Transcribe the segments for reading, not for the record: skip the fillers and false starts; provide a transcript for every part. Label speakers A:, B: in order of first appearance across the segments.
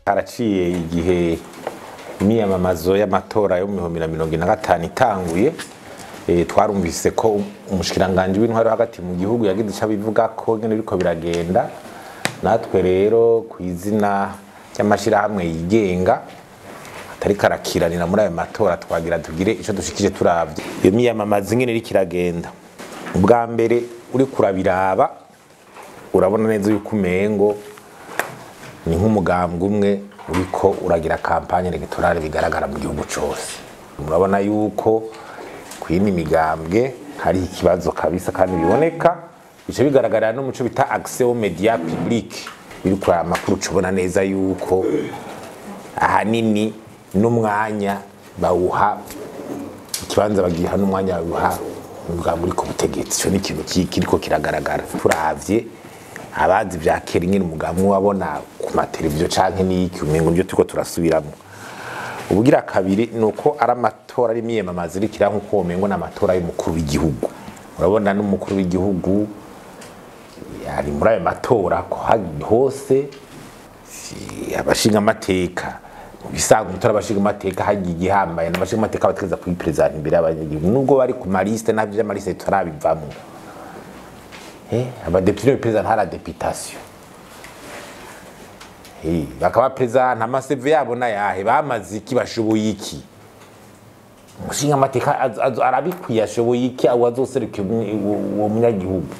A: Haraciye igihe imyiyamamazo y'amatora yo mu 2025 itanguye. Twarumvise ko umushikiranganji w'intwaro hagati mu gihugu yagize ico abivuga ko ingene biriko biragenda. Natwe rero ku izina ry'amashirahamwe yigenga atari karakiranira muri ayo matora, twagira tugire ico dushikije turavye iyo myiyamamazo ingene iriko iragenda. Ubwa mbere uriko urabiraba, urabona neza yuko umengo ni nk'umugambwe umwe uriko uragira campagne électorale bigaragara mu gihugu cose. Murabona yuko kw'ino migambwe hari ikibazo kabisa, kandi biboneka bice bigaragarira no muco bita accès aux médias publics. Biri kuri aya makuru, ucubona neza yuko ahanini n'umwanya bawuha ikibanza, bagiha n'umwanya bawuha umugambi uri ku butegetsi. Ico ni ikintu kiriko kiragaragara. Turavye abazi vya kera, ingene umugambi wabona ku mateleviziyo canke n'iki, umengo nivyo turiko turasubiramwo. Ubugira kabiri ni uko ari amatora, ari imyiyamamazo iriko iraba nkuko womengo ni amatora y'umukuru w'igihugu. Urabona n'umukuru w'igihugu ari muri ayo matora ko hose. Abashinga amateka, mu bisanzwe umutora abashinga amateka hagiye igihambaye n'abashinga amateka bategeza kuyiperezanta imbere y'abanyagihugu, nubwo bari ku maliste, navyo vy'amaliste turabivamwo. Abadepite biperezanta hari députation, bakaba perezanta ama CV yabo n'ayahe, bamaze iki, bashoboye iki? Umushinga amateka arabikwiye, ashoboye iki? Abo azoserukira uwo munyagihugu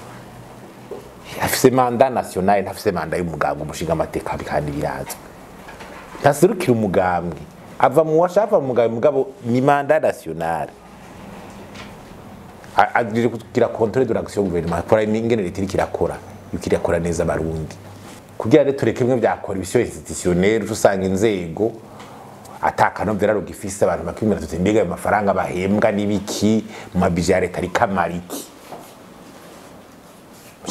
A: afise mandat national, ntafise mandat y'umugambwe. Umushinga amateka kandi birazwi ntaserukira umugambwe, ava mu washaka, ava mu mugambwe, mugabo ni mandat national. Agira kugira contrôle de l'action gouvernement, akora ingene leta iriko irakora, yuko irakora neza abarundi, kugira rero tureke bimwe vya corruption institutionnelle. Usanga inzego atakanovera rugifise, abantu bakimira tuti: "Mbega ayo mafaranga bahembwa n'ibiki mu mabije ya leta ariko amara iki?"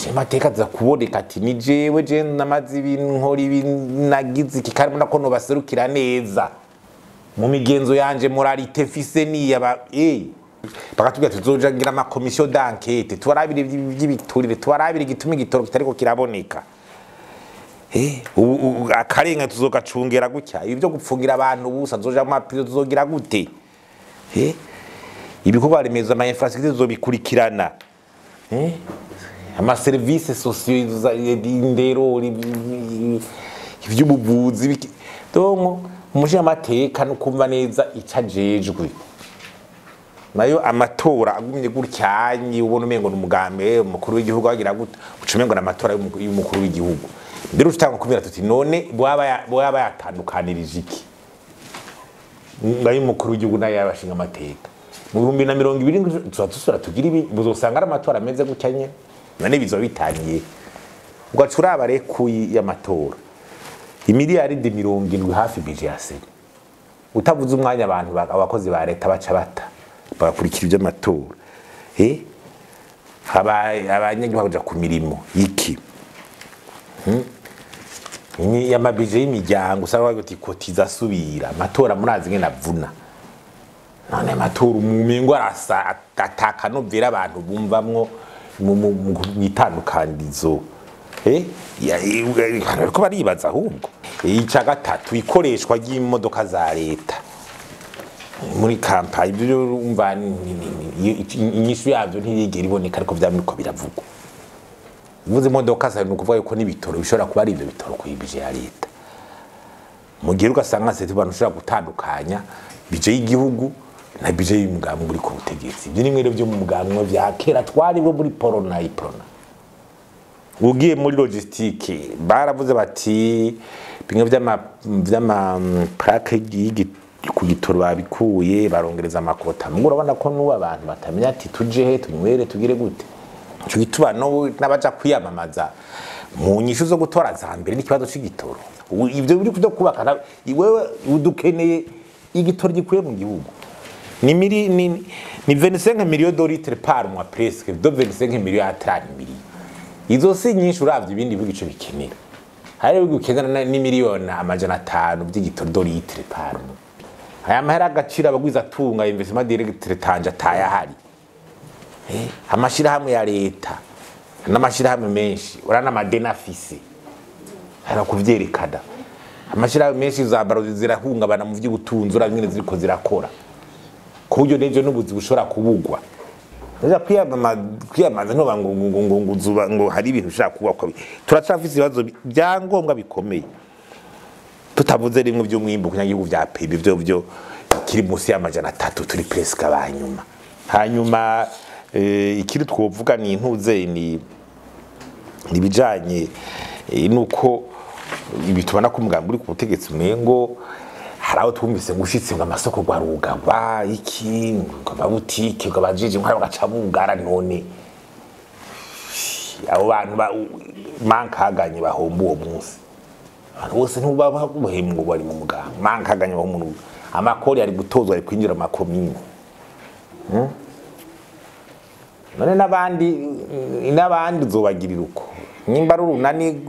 A: Amateka aza kuboneka ati: "Ni jewe, je namaze ibi, nkora ibi, nagize iki, kandi mbona ko nobaserukira neza mu migenzo yanje, moralité mfise niyaba." Bakatubwira tuzoja ngira ama commission d'enquête, tubarabire ivy'ibiturire, tubarabire igituma igitoro kitariko kiraboneka. Ubu akarenga tuzogacungera gutya, ibi byo gupfungira abantu ubusa nzoja mu mapizo, tuzogira gute? Ibikorwa remezo, ama infrastructure, tuzobikurikirana. Ama services sociaux, indero, ivy'ubuvuzi, donc umushingamateka no kumva neza ico ajejwe. Nayo amatora agumye gutyanyi, ubona umengo n'umugambi umukuru w'igihugu agira gute, uca umengo n'amatora y'umukuru w'igihugu. Mbere utanga kubwira tuti: "None bwaba yatandukanirije iki ngayo umukuru w'igihugu nayo y'abashinga amateka?" Mu 2020 tuba dusubira tugira ibi, buzosanga ari amatora ameze gutya nyene. None bizoba bitangiye, ugaca uraba rekuyi y'amatora, imiliyaridi 70 hafi budget ya CENI, utavuze umwanya abantu abakozi ba leta baca bata bagakurikira iby'amatora. Abanyagihugu baja ku mirimo iki? Ni amabije y'imiryango, usanga bavuga uti kotiza asubira amatora, murazi ngene avuna. None amatora umumengo arasa atakanovera abantu bumvamwo mw'itandukanirizo. Bariko baribaza ahubwo. Ica gatatu, ikoreshwa ry'imodoka za leta muri campagne, ibyo urumva inyishu yavyo ntiyigera iboneka, ariko vyamye uko biravugwa. Uvuze imodoka zawe, ni ukuvuga yuko n'ibitoro bishobora kuba ari ivyo bitoro ku budget ya leta, mu gihe ugasanga se abantu ushobora gutandukanya budget y'igihugu na budget y'umugambi uri ku butegetsi. Ibyo ni bimwe byo mu mugambi vya kera twari bo muri porona iprona. Ugiye muri logistique, baravuze bati bimwe vy'ama plaque ku gitoro babikuye, barongereza amakota. Mugo urabona ko n'ubu abantu batamenya ati tuje he, tunywere, tugire gute? Ico gituma n'abaja kwiyamamaza mu nyishu zo gutora za mbere n'ikibazo c'igitoro. Ivyo biri byo kubaka wewe udukeneye igitoro gikwiye mu gihugu. Ni miri ni 25 millions de litres par mois, presque de 25 millions à 30 millions. Izo si nyinshi uravye ibindi bihugu ico bikenera. Hari ibihugu bikenera n'imiliyoni 500 by'igitoro de litres par mois. Aya mahera agaciro abagwiza atunga investissement direct tanje atayahari. Amashirahamwe ya leta n'amashirahamwe menshi urana amadeni afise, hari kuvyerekana. Amashirahamwe menshi za baro zirahungabana mu vy'ubutunzi, uravye ingene ziriko zirakora, ku buryo n'ejo n'ubuzi bushobora kubugwa. Ndaja kwiyamamaza ntoba ngo ngo ngo ngo uzuba ngo hari ibintu ushaka kubakwa. Turacafise ibibazo bya ngombwa bikomeye, tutavuze rimwe by'umwimbu ku nyagihugu vya PIB, ivyo byo kiri munsi y'300, turi presque abanyuma. Hanyuma ikiri twovuga ni intuze ni ibijanye nuko ibi tubona ko umugambi uri ku butegetsi umengo hari aho twumvise ngo ushitse ngo amasoko gwarugagwa iki, ngo amabutike, ngo abajiji ngo bagaca bugara. None abo bantu mankaganye bahomba uwo munsi, abantu bose ntubaba bahembwa bari mu muganga mankaganye bahomba umuntu, amakori ari gutozwa ari kwinjira mu makomine. None n'abandi uzobagirira uko nimba ari urunani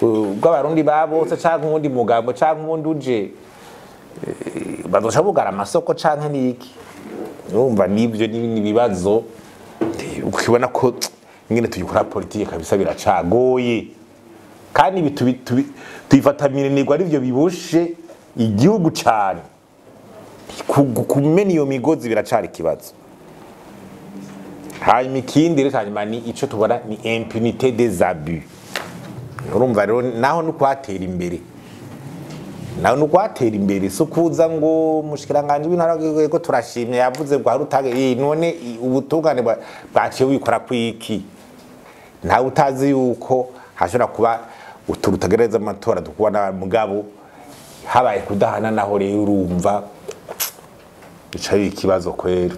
A: rw'abarundi ba bose canke uwundi mugambo canke uwundi uje, bazoca bugara amasoko canke niki? Urumva nivyo ni ibibazo ukibona ko ingene tugikora politike kabisa biracagoye, kandi ibi tubifata minenegwa arivyo biboshe igihugu cane. Kumena iyo migozi biracari ikibazo. Hanyuma ikindi rero hanyuma ni ico tubona ni impunité des abus. Urumva rero naho ni kwatera imbere, naho ni kwatera imbere, so kuza ngo mushikiranganje w'intara ko turashimye yavuze ngo hari utage, none ubutungane bwaciye bikora kwiki? Ntawe utazi yuko hashobora kuba uturutagereza amatora dukubona mugabo habaye kudahana, naho rero urumva ico ari ikibazo kwera.